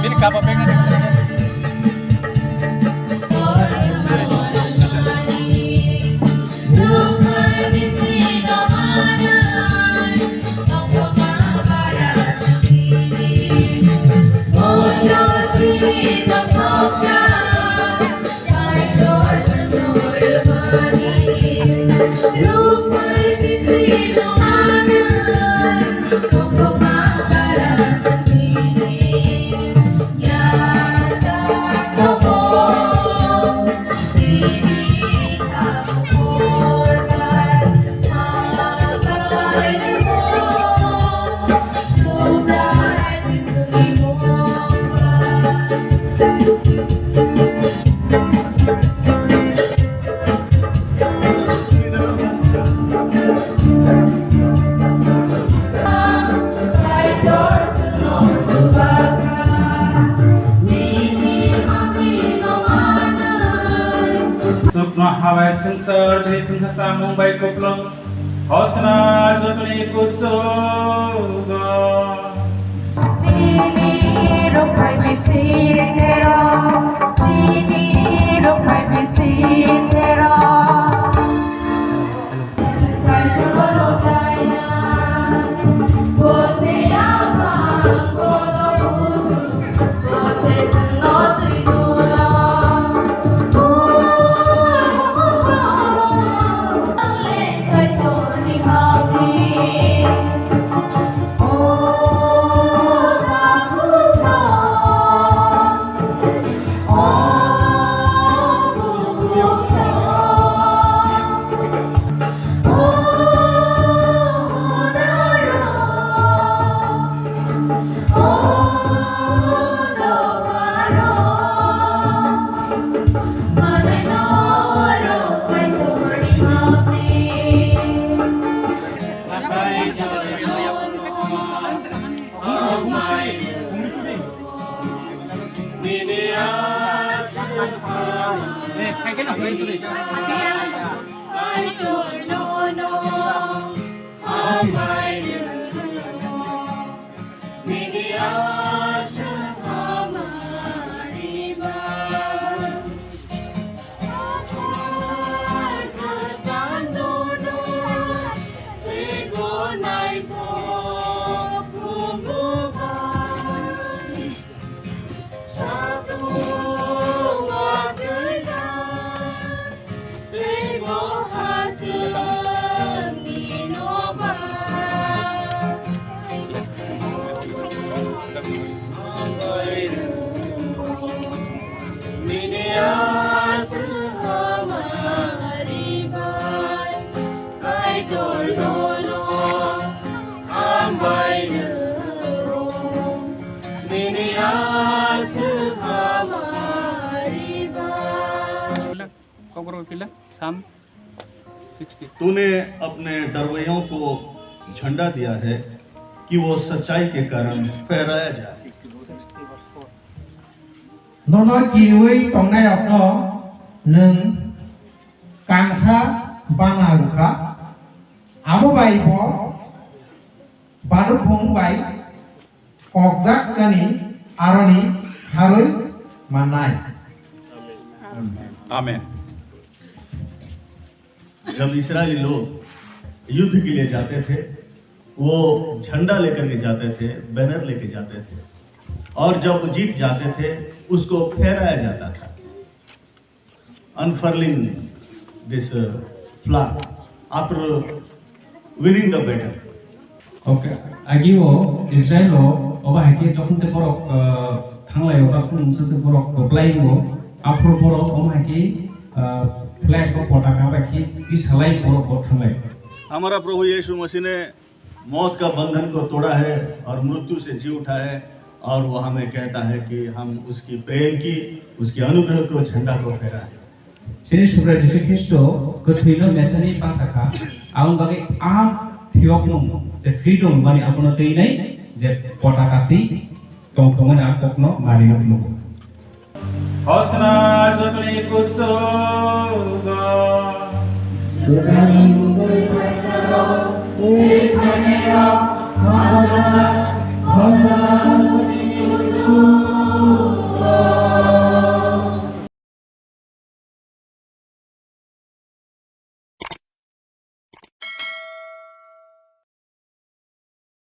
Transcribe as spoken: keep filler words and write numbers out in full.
Bini kappa bag. Sukno hawai sensor dri sengkha samung bai kuplung hosna jotoni kusugo. Sini rok bai bisi tero, sini rok bai bisi tero. Kokborok pila, Psalm sixty. तूने अपने डरवैयों को झंडा दिया है कि वो सच्चाई के कारण फहराया जाए। Nono kiui tongnai rokno nwng kangsa bana rwkha, abo bai bo banukhung bai kokjak nani aroni kharwi mannai. Amen. जब इस्राएली लोग युद्ध के लिए जाते थे, वो झंडा लेकर के जाते थे, बैनर लेके जाते थे, और जब वो जीत जाते थे, उसको फहराया जाता था। Unfurling this, uh, flag after winning the battle. Okay, agi o Israel o oba hai khe jokhon te borok, uh, thanglai o, ba khulumsa se borok koplai o, aphuru borok omo hai khe, uh, flag o potaka bai khe tisalai borok bo thanglai. हमारा प्रभु यीशु मसीह ने मौत का बंधन को तोड़ा है और मृत्यु से जी उठा है, और वो हमें कहता है कि हम उसकी प्रेम की, उसके अनुग्रह को, झंडा को फहराएं। Chini Subrai Jisu Khristo kwthwino mechani bachakha, aboni bagwi a phiyokmung je freedom mani abono twinai je potaka twi tongthokmani a kokno narino phunukgo. Hosna jotoni kusugo. Sudani mungwi phaikha rok, tei phainairok, hosna.